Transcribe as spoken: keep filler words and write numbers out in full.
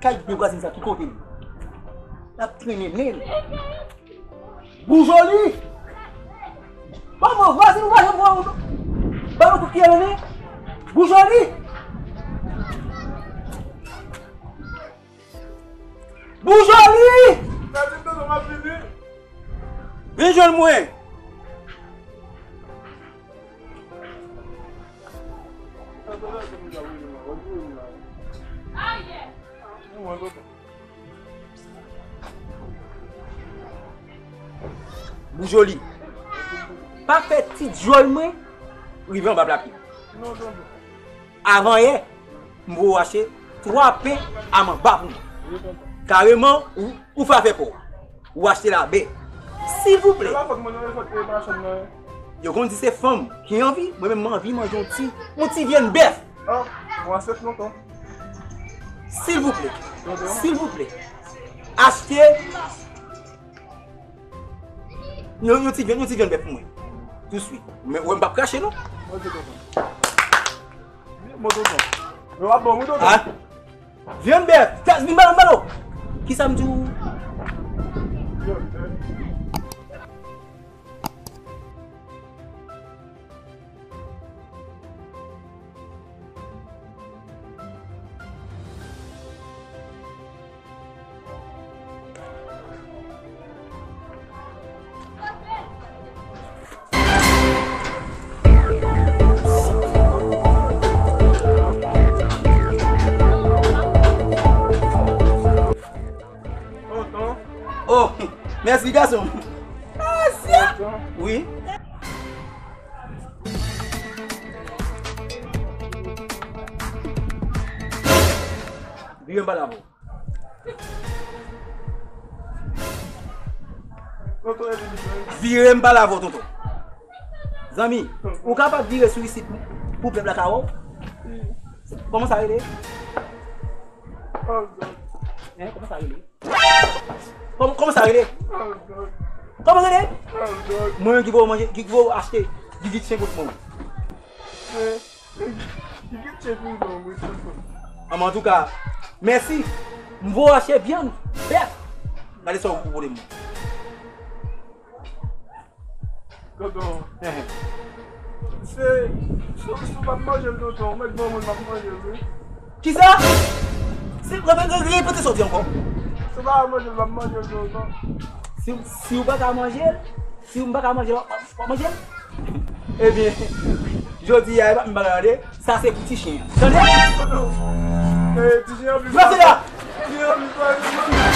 Kay de vwazin sa ki kote li? L ap trennen nen l. Boujoli! Kòman vwazin ou pa janm wè ou? Ba l yon kout pye nan nen. Boujoli! Boujoli! Pèdi tonton, m ap vini. Vin jwenn mwen. Boujoli. Pa fè ti djòl mwen rive anba pla pye. Avan yè, m voye w achte twa pen a manba pou mwen. Kareman, ou, ou fè afè pa w. Ou achte labè. Silvouplè. Se pa fòt mwen non, e fòt e machann nan. Yo konn di se fanm ki anvi, mwen menm m anvi manje yon ti, yon ti vyann bèf. Ah, mwen se tonton. Silvouplè. Silvouplè. Achte yon, yon ti vyann, yon ti vyann bèf pou mwen. Touswit. Men, wè, m p ap krache non. Ok, tonton. Vin, bon, tonton. Yo, w ap bon, wi, tonton. Ah. Vyann bèf. Kas, vin ba m, ba m. Kisa m di w? Tonton. Oh, mèsi gason. Ah, sia. Tonton. Wi. Vire m pale avè w. Tonton, e vini, vini. Vire m pale avè w, tonton. Zanmi, ou kapab vire sou isit pou pèp la ka wè w? Kòman sa rele? Oh, God. Hein, kòman sa rele? Kòman, kòman sa rele? Oh, God. Kòman rele? Oh, God. Mwen menm ki voye w manje, ki, ki voye w achte gigit chen pou mwen. Eh, gigit chen pou mwen, wi, tonton. Anben, antouka, mèsi. M voye w achte vyann bèf. Gade sa w pou pote mwen. Tonton. Se, si, si w pa manje l, tonton, ou mèt ban mwen, m ap manje l, wi. Kisa? Si, repete, repete sa w di ankò. Si w pa manje l, m ap manje l, tonton. Si, si w pa ka manje l, si m pa ka manje l, w ap manje l? Ebyen, jodi a, e pa m pa ka tande, sa se pou ti chen an. Tande? Tonton. Eh, ti chen an pi. Pase la! Ti chen an pi.